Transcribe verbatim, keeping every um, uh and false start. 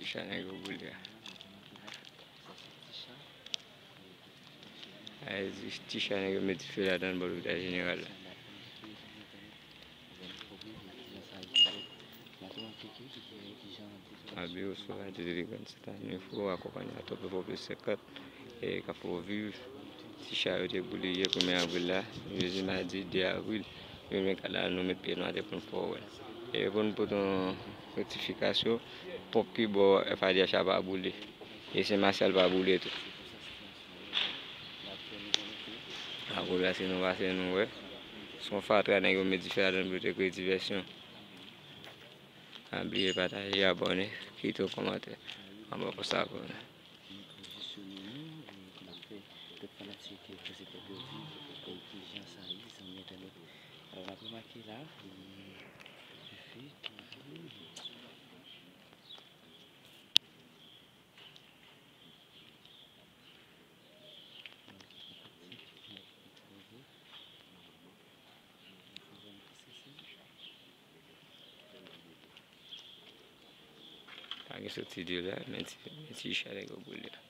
Cha nèg yo boule a. Ay, ti cha nèg yo met dife ladan l bò lopital jeneral la. Abyo sou radyo Telegram, se ta Nifo, akonpanye a Top Info Plus senkant, e k ap fè w viv ti cha yo te boule yè premye avril la, jodi madi de avril de mil vennkat la, nou met pye nou atè pou n fè w wè. E pou n pote yon rektifikasyon, ponp ki bò F A D H a pa boule. E Sen Masyal pa boule tou. Apre la, si nou pase, nou wè. Se yon fatra nèg yo met dife ladan l pou te kreye divèsyon. Pa bliye pataje, abòne, kite yon kòmantè anba pòs sa pou nou. Nou pozisyone nou, e, n ap fè tout fanatik poze tèt yo di, e, kijan sa ye, zanmi entènot. Alò, n ap remake la, e, dife toujou. Pa gen soti de la, men ti, men ti chalè yo boule.